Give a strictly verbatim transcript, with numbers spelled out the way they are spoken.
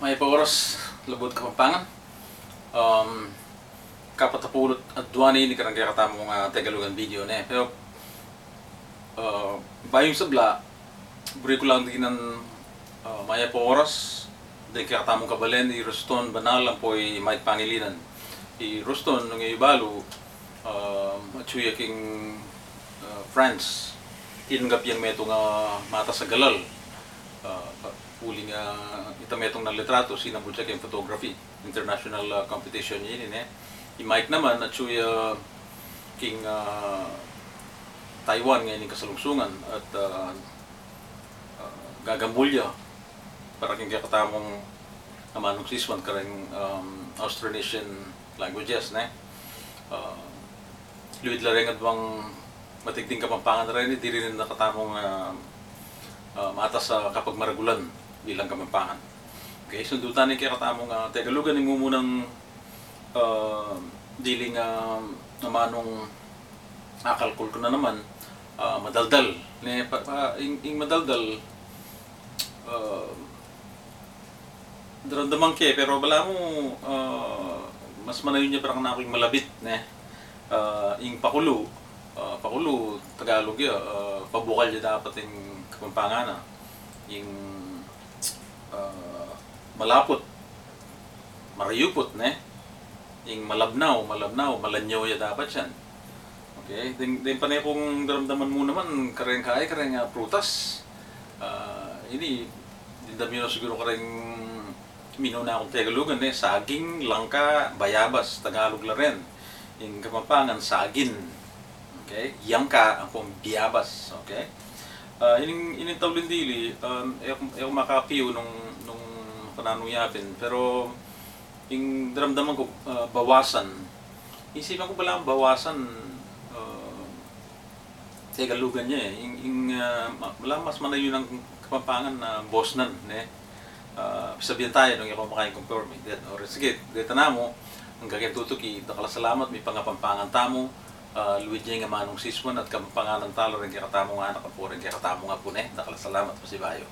Mayap a oras, Labuad Kapampangan. Um, kapatapulu't adua na ini kareng kekatamung, ah, Tegalugan video ne. Pero, ah, bayu ing sabla, buri ku lang dinan, ah, mayap a oras deng kekatamung kabalen, i Ruston Banal ampo i Mike Pangilinan. I Ruston, nung e yu balu, um, atsu ya king, ah, France, tinanggap yang metung a matas a galal. Ah, pa-, uling, ah, ita metung a litratu, sinabut ya king photography, international, ah, competition ini ne. I Mike naman, atsu ya king, ah, Taiwan ngeni ing kasalungsungan at, ah, ah, gagambul ya para king kekatamung amanung siswan kareng, um, Austronesian languages ne. Ah, luid la reng aduang matigting Kapampangan reni, diri na katamung, ah, ah, matas a kapagmaragulan bilang Kapampangan. Okay, sundu ta ne ing kekatamung, ah, Tegalugan. Ing mumunang, ah, diling, ah, amanung akalkul ku na naman, ah, madaldal ne. Pa, pa, ing, ing madaldal, ah, daramdaman ke, pero balamu, ah, mas manayun ya para kanaku ing malabit ne. Ah, ing pakulu, ah, pakulu Tagalog ya, ah, pabukal ya dapat ing Kapampangan na. Ing, ah, malaput, marayuput ne. Ing malabnaw, malabnaw, malanyaw ya dapat yan. Okay, deng, deng pane kung daramdaman mu naman, kareng kai, kareng, ah, prutas. Ah, ini, dimdam yu na siguru kareng minuna kung Tegalugan ne, saging, langka, bayabas, Tagalog la rin. Ing Kapampangan, sagin. Okay, yangka, ampong biyabas. Okay. Ah, ining, ining tauling dili, um, e ku, e ku makapiu nung, nung kananu yapin, pero ing daramdaman ku, ah, bawasan. Isipan ku balamu bawasan, ah, Tegalugan ya e. Ing, ing, ah, ma-, balamu mas manayun a Kapampangan na bosnan ne. Ah, pisabian taya nung e ku maka-conform. Sige, deta namu, anggang keni tutuki, dakal a salamat, mipangapampangan tamu, ah, luid ya ing amanung siswan at Kapampanganan ta la reng kekatamung anak ampo reng kekatamung apu ne. Dakal a salamat, pasibayu.